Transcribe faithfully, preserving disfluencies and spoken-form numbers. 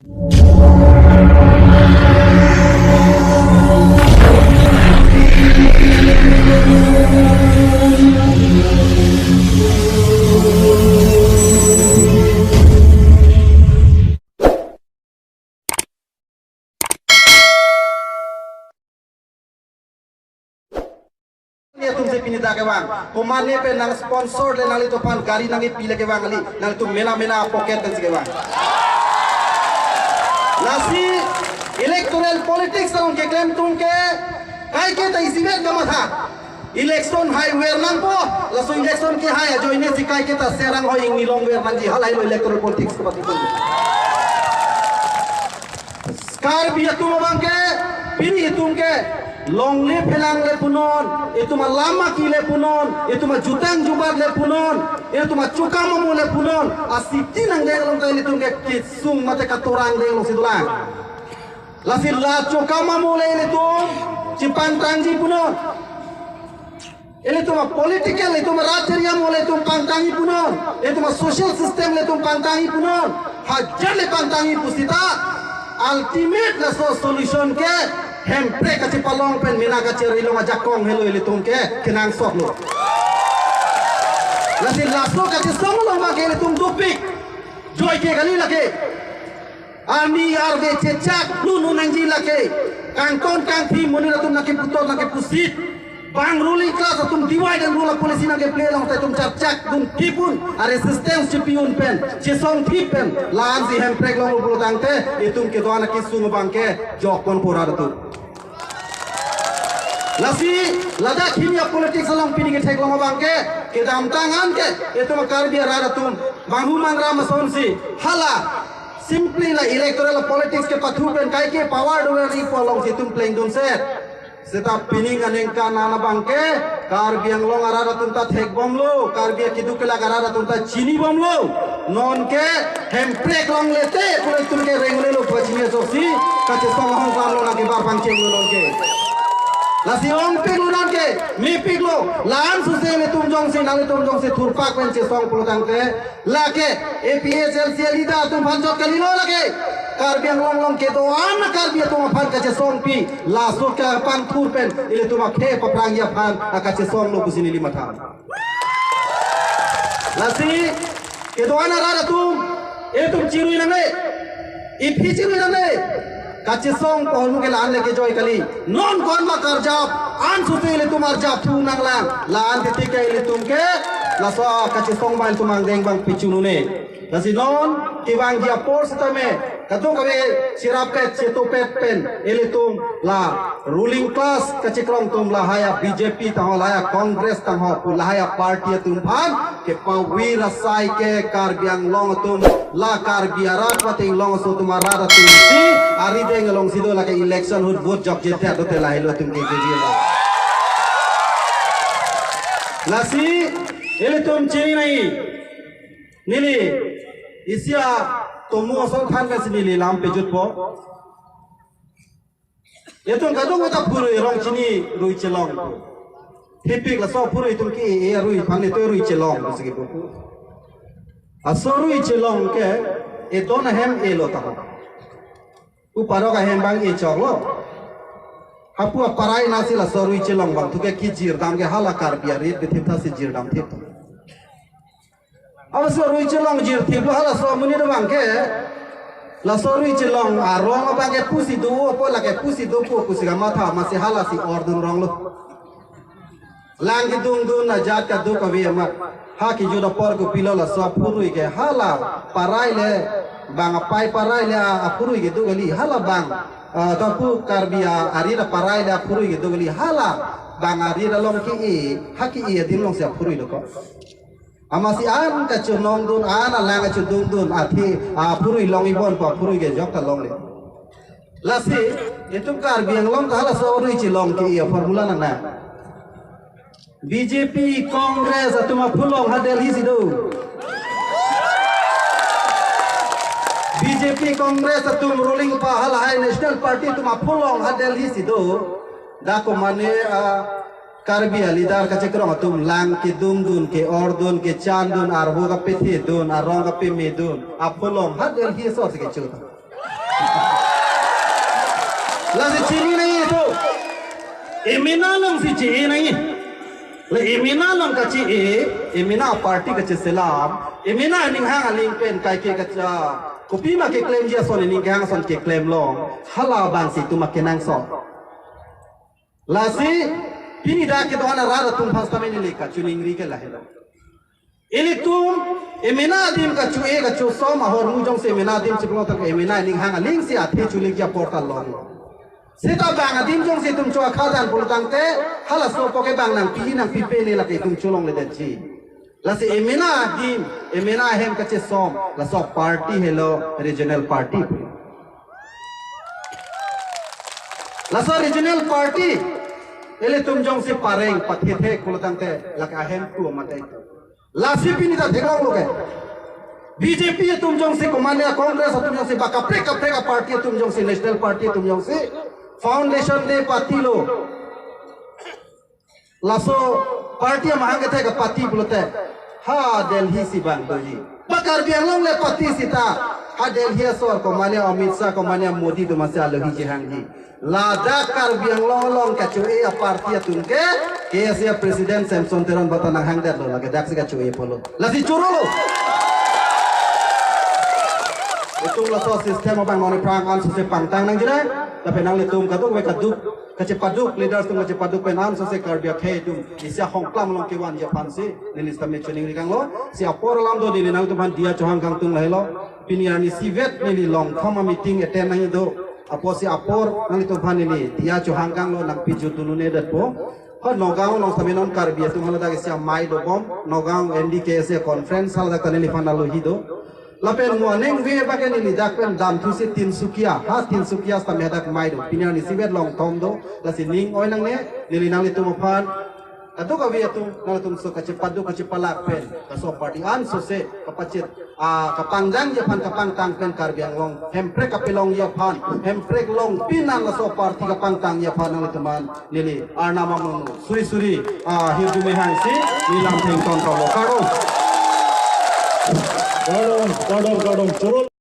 Netum si pini ta kevang. Komatne pen nang sponsor le nanglitum aphan gari nangkepi le kevang kali. Nangtum mena mena pocket pen si kevang. Lasi electoral politics along keklem atum ke kaike ta isivet kamatha. Election haiver nangpo. Laso election kehai ajoine si kaike ta serang hoi ingni longver nangji, halahelo electoral politics kepati atum. Karbi atum abang ke, pini itum ke, longle phelang le punon, itum alam aki le punon, itum ajutang jubat le punon, itum achokam amo le punon, asiti nangdeng along ta ilitum ke kesung mate katorang deng along si dolang. Lasi la chokam amo le ilitum chepangtangji punon. Ilitum a-political, ilitum a-rat area mo ilitum pangtangji punon, ilitum a-social system ilitum pangtangji punon, hajar le pangtangji pusita, ultimate laso solution ke Hemprek kachepalong pen mena kacherilong ajakong helo ilitum ke kenangsot lo. Lasi laso kachesong along abang ke ilitum dopik, joike kali lake. Arni arve chechak lun nangji lake. Kangton kangthi monit atum nangkeputot nangkepusit. Bang ruling class atum divide and rule policy nangkeplay along ta itum charchak dunthip un. A-resistance chepi un pen, chesongthip pen, la-an si Hemprek longlo pulotangte, itum kedo-an akesung abang ke jokpon pura atum. Lasi ladak hini a-politics along pini ketheklong abang ke, kedamtang an ke, itum Karbi arat atum, bang humang ram asonsi, hala, simply la electoral politics kepathu pen kaike power dover-ipo along si itum plengdunset. Seta pining aningkan an abang ke, Karbi Anglong arat atum ta thekbomlo, Karbi akeduk kelak arat atum ta chinibomlo. Non ke Hemprek longle te, pule itum ke rengle lo pachini asoksi, kachesong ahong klam lo nangkebar pangcheng lo non ke. Lasi ongpik lo non ke, mepik lo, la-an suse ilitum jongsi, nanglitum jongsi thurpak pen chesong pulotangte, lake, A P H L C a-leader atum aphan chot kalilo lake. Karbi Anglong along kedo-an Karbi atum aphan kachesongpi, laso kapangthur pen, ilitum akhei paprangji aphan, akachesong lo pusi neli matha. Lasi, kedo-an arat atum, itum chirui nangne, iphi chirui nangne, kachesong pu ahormu ke la-an le kejoi kali. Non ko-an ma karjap, an sute ilitum arjap thu nanglang, la-an titi ke ilitum ke, laso kachesong abang itum angdeng abang pichunune. Lasi non, kevangji apor setame, kadokave cherapet chetopet pen, ilitum la ruling class kachekrong atum lahai a-B J P tangho, lahai a-Congress tangho, pu lahai a-party atum aphan, kepavir asai ke Karbi Anglong atum, la Karbi arat pating longso atum arat atum si, arideng alongsi do lake election ahut vote jokje te do te lahelo atum ke keji lo. Lasi, ilitum chini nai, neli, isi atomo asong than pensi neli lam pejutpo. Itum kadokave ta phurui rong chini rui chelong. Thipik laso phurui itum ke-e arui aphan itum rui chelong pusi kipu. Aso rui chelong ke edon ahem e lo ta. Pu parok ahem abang e chok lo. Hapu aparai nasi laso rui chelong abang thu ke kijir dam ke hala Karbi arit bithip thasi jir dam thip. Aso rui chelong jirthip lo halaso amonit abang ke. Laso rui chelong arong abang ke pusi do-opo lake pusi dopo pusi kamatha amatsi halasi ordun ronglo. Lang kedungdun ajat kadokave amat. Ha kejut apor kopilo laso aphurui ke hala parai le bang apai parai le a-, aphurui kedo kali hala bang, ah, tapu Karbi a-, arit aparai le aphurui kedo kali hala bang arit along ke-e, ha ke-e adim alongsi aphurui dokok. Amatsi an kachonongdun, an alang kachedungdun, athe, aphurui longji bon pu aphurui ke jok ta longle. Lasi, itum Karbi Anglong ta halaso rui chelong ke-e a-formula nang na. B J P, Congress atum aphu long ha Delhi si do. B J P, Congress atum ruling pa halahai National Party atum aphu long ha Delhi si do. Dak komane, ah, Karbi a-leader kachekrong atum lang kedungdun, ke-ordun, kechandun, arvo kapethedun, arong kapemedun, aphu long ha Delhi aso si kecho ta. Lasi chini nangji to. Emena alongsi che-e nangji. Le emena along kache-e, emena party kacheselam, emena ninghang aling pen kaike kacha, kopima keklemji ason, ninghang ason keklem long, hala abangsi itum akenangsot. Lasi, pini dak kedo-an arat atum aphan sitame neli kachiningri ke lahelo. Ilitum, emena adim kacho-e kachosom ahormu jongsi emena adim chiplo tang emena ninghang alingsi athe cholikji apor ta long. Seta bang adim jongsi itum cho-a khadan pulotangte, halaso apot ke bang nangpihi nangpipe ne lake itum cholongledetji. Lasi emena adim, emena ahem kachesom, laso party helo regional party. Laso regional party, ilitum jongsi pareng pathethe pulotangte lake ahem tu mate. Lasi pini ta theklonglo ke. B J P atum jongsi komane Congress atum jongsi ba kaprek kaprek aparty atum jongsi, national party atum jongsi foundation day patilo. Laso party amahang kethek aparty pulote, ha Delhi si bang doji. Ba Karbi Anglong le party sita, ha Delhi asor komane Amit Shah, komane Modi atum si alohi chehangji. Ladak Karbi Anglong along kacho-e aparty atum ke, K S A President Samson Teron bata nanghangdetlo, lake daksi kacho-e pulo. Lasi chorolo. Itum laso system abang non iphrang ansose pangtang nangjinang. Lapen nanglitum kadokave kaduk, kachepaduk, leaders atum kachepaduk pen ansose Karbi akhei atum isi ahongklam along kevanji aphansi neli sitame chiningri kanglo. Si apor alam do, neli nangtum aphan diya chohang kangtung lahelo. Pini arni isivet neli Longthom a-meeting attend nangji do. Apotsi apor nanglitum aphan neli diya chohang kanglo, nangpijut dununedetpo. Ha Nagaon along sitame non Karbi atum haladak isi amei dobom. Nagaon N D K S A conference haladak ta neliphan alohi do. Lapen mo aningve abang ke neli dak pen damthusi Tinsukia, ha Tinsukia sitame hadak mei do. Pini arni isivet Longthom do. Lasi ning oi nangne, neli nanglitum aphan kadokave atum, nanglitum so kachepaduk kachepalak pen laso party ansose kapachit, ah, kapangdangji aphan kapangtang pen Karbi Anglong Hemprek kapelongji aphan, Hemprek longpin an laso party kapangtangji aphan nanglitum aphan neli Arnam amung suri suri, ah, hirjume hangsi neli lam thengton kanglo. Kardom. Kardom, kardom, kardom. Chorolo.